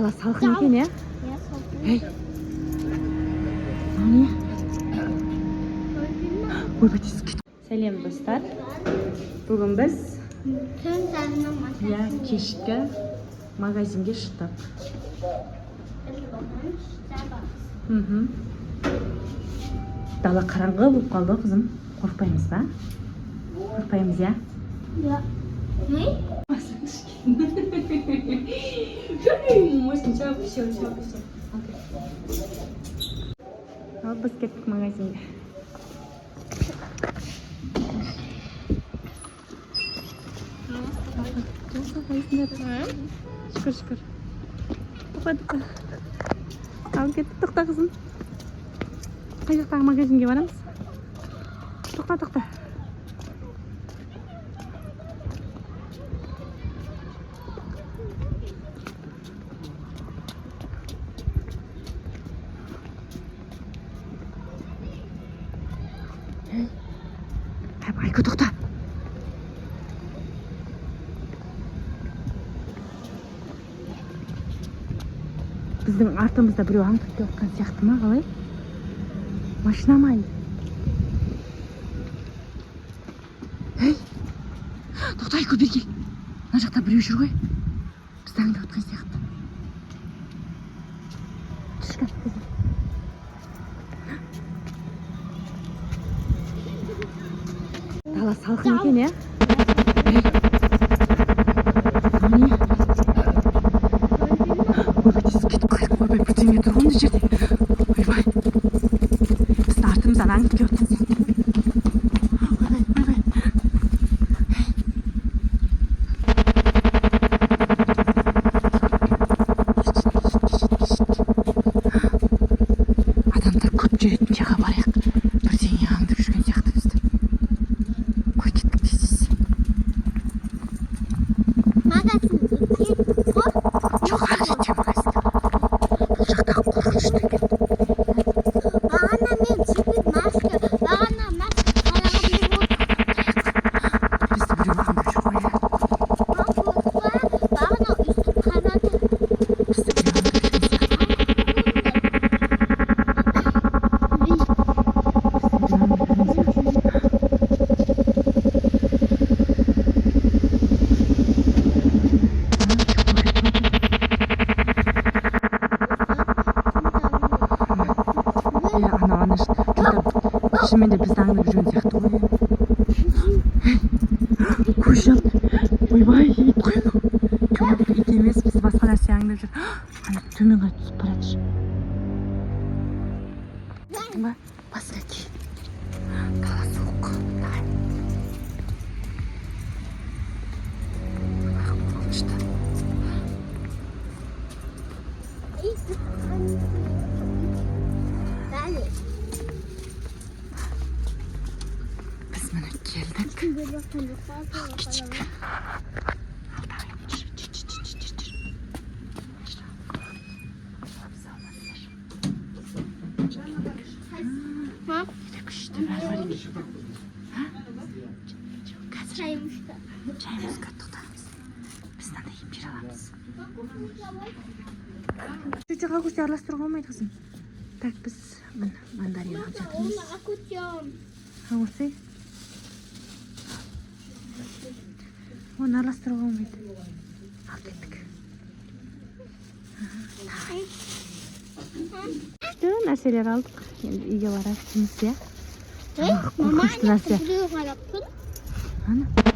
Дала салқын екен, иә? Иә, салқын. Ей, мынау не? Ойбай, тез кет. Сәлем, достар! Бүгін біз Түн жарымнан иә, кешкі магазинге шықтық. Дала қараңғы болып қалды ғой, қызым. Қорықпаймыз ба? Қорықпаймыз, иә? Иә. Не? Ал біз кеттік магазинге. Шүкір, шүкір. Тоқта, тоқта. Ал кеттік, тоқта, қызым. Қай жақтағы магазинге барамыз? Тоқта, тоқта. Айко, тоқта. Біздің артымызда біреу аңдып келе жатқан сияқты ма, қалай? Машина ма? Ей, тоқта, Айко, бері кел. Мына жақта біреу жүр ғой. Бізді аңдып жатқан сияқты. Түш, қызым. Дала салқын екен, иә? Ей, мынау не? Ойбай, тез кетіп қалайық. Ойбай, бірдеңе тұр ғой мына жерде. Ойбай, біздің артымыздан аңдып келе жатқан сияқты. Ойбай, ойбай. Адамдар көп жүретін жаққа барайық. Бірдеңе аңдып жүрген сияқты бізді. Қой, кеттік тез, тез. Магазин үлкен ғой. Жоқ, ар жерде магазин. Бұл жақтағы қорқынышты екен. Бағана мен жігіт маска, бағана маска қарағанды болды. Бізді біреу аңдып жүр ғой, иә? Бағана өйстіп қарады. Бізді біреу аңдып жүрген сияқты. Бізді біреу аңдып жүрген сияқты. Иә, анау ана что-то шынымен де бізді аңдып жүрген сияқты ғой. Көз жап. Ойбай, ит қой анау. Жоқ, ит емес, бізді басқа нәрсе аңдып жүр. Ана төмен қарай түсіп бара жатыр. Ба, басқа ки. Дала суық. Давай. Ойбай, қорқынышты. Бәле. Біз міне келдік. Ал кетейік. Ал давай, жүр, жүр, жүр, жүр, жүр, жүр. Жүр. Саламатсыздар. Өте күшті бәрі бар екен. Қазір Чайымызды. чайымызға тоқтаймыз. Біз мынандай имбирь аламыз. Өте көрсе араластыруға болмайды, қызым. Так, біз міне мандарин алып жатырмыз. Оны акутям. Осы? Оны араластыруға болмайды. Ал кеттік. Давай. Күшті нәрселер алдық. Енді үйге барамыз, иә? Мама, Қорқынышты нәрсе. біреу қарап тұр. Ана.